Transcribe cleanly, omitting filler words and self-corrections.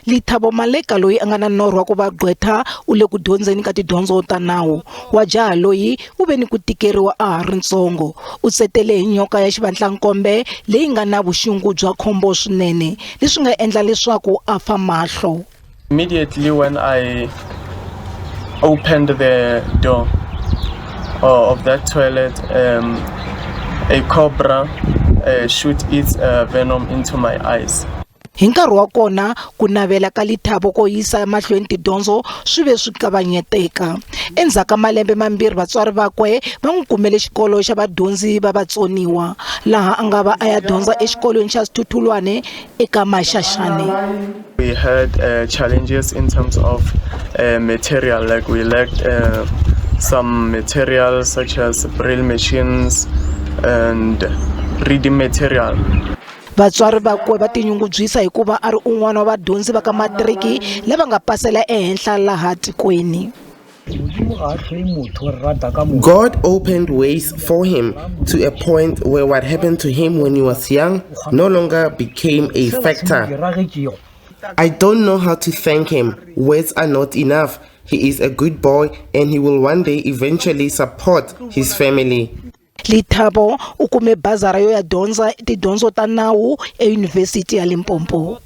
Lethabo Maleka loyi a nga na norho wa ku va gqwetha u le ku dyondzeni ka tidyondzo ta nawu. Wa jaha loyi u ve ni ku tikeriwa a ha ri ntsongo. U tsetele hi nyoka ya xivatlankombe leyi nga na vuxungu bya khombo swinene, leswi nga endla leswaku a fa mahlo. Immediately when I opened the door of that toilet, a cobra shoot its venom into my eyes. Hi nkarhi wa kona, ku navela ka Lethabo ko yisa emahlweni tidyondzo swi ve swi kavanyeteka. Endzhaku ka malembe mambirhi vatswari vakwe va n'wi kumele xikolo xa vadyondzi va vatsoniwa, laha a nga va a ya dyondza exikolweni xa Sithuthulwane eka Maxaxane. We had challenges in terms of material, like we lacked some materials such as braille machines and reading material. Vatswari vakwe va tinyungubyisa hikuva a ri un'wana wa vadyondzi va ka matiriki lava nga pasela ehenhla laha tikweni. God opened ways for him to a point where what happened to him when he was young no longer became a factor. I don't know how to thank him. Words are not enough. He is a good boy and he will one day eventually support his family. Lethabo u kume bazara yo ya dyondza tidyondzo ta nawu eyunivhesiti ya Limpopo.